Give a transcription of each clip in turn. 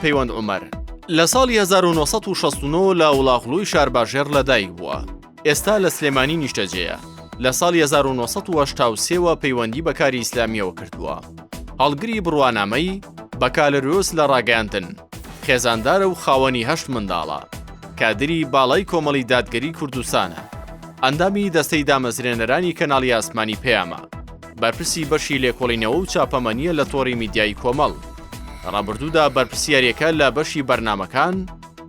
پەیوەند عومەر لە ساڵی 1969 لە وڵاغڵوی شارباژێڕ لەدایک بووە. ئێستا لە سلێمانی نیشتەجێیە. لە ساڵی 1983 وە پەیوەندی بە کاری ئیسلامییەوە کردووە. هەڵگری بڕوانامەی، بەکالریۆس لە ڕاگەیاندن، خێزاندارە و خاوەنی هەشت منداڵە. کادری باڵای کۆمەڵی دادگەری کوردستانە. ئەندامی دەستەی دامەزرێنەرانی کەناڵی ئاسمانی پەیامە. بەرپرسی بەشی لێکۆڵینەوە و چاپەمەنییە لە تۆڕی میدیایی کۆمەڵ. لە ڕابردوودا بەرپرسیارێکە لە بەشی بەرنامەکان،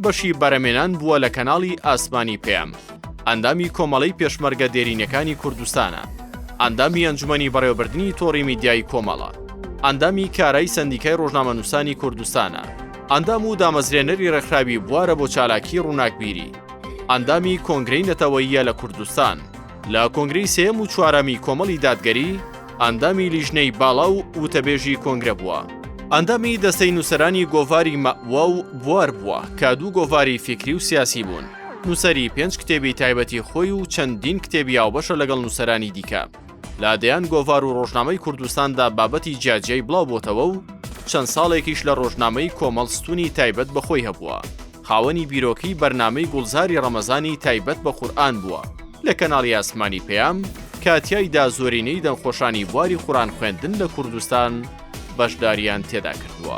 بەشی بەرەمێنان بووە لە کەناڵی ئاسمانی پەیام. ئەندامی کۆمەڵەی پێشمەرگە دێرینەکانی کوردستانە. ئەندامی ئەنجومەنی بەڕێوەبردنی تۆڕی میدیایی کۆمەڵە. ئەندامی کارای سەندیکای ڕۆژنامەنووسانی کوردستانە. ئەندام و دامەزرێنەری ڕێکخراوی بوارە بۆ چالاکیی ڕووناکبیری. ئەندامی کۆنگرەی نەتەوەییە لە کوردستان. لە کۆنگرەی سێیەم و چوارەمی کۆمەڵی دادگەری، ئەندامی لیژنەی باڵا و وتەبێژی کۆنگرە بووە. ئەندامی دەستەی نووسەرانی گۆڤاری مەئوا و بوار بووە، کە دوو گۆڤاری فیکری و سیاسی بوون. نووسەری پێنج کتێبی تایبەتی خۆی و چەندین کتێبی هاوبەشە لەگەڵ نووسەرانی دیکە. لە دەیان گۆڤار و ڕۆژنامەی کوردستاندا بابەتی جیاجیای بڵاو بۆتەوە و چەند ساڵێکیش لە ڕۆژنامەی کۆمەڵ ستوونی تایبەت بە خۆی هەبووە. خاوەنی بیرۆکەی بەرنامەی گوڵزاری ڕەمەزانی تایبەت بە قورئان بووە لە کەناڵی ئاسمانی پەیام کە تیایدا زۆرینەی دەنگخۆشانی بواری قورئان خوێندن لە کوردستان بەشداریان تێدا کردووە.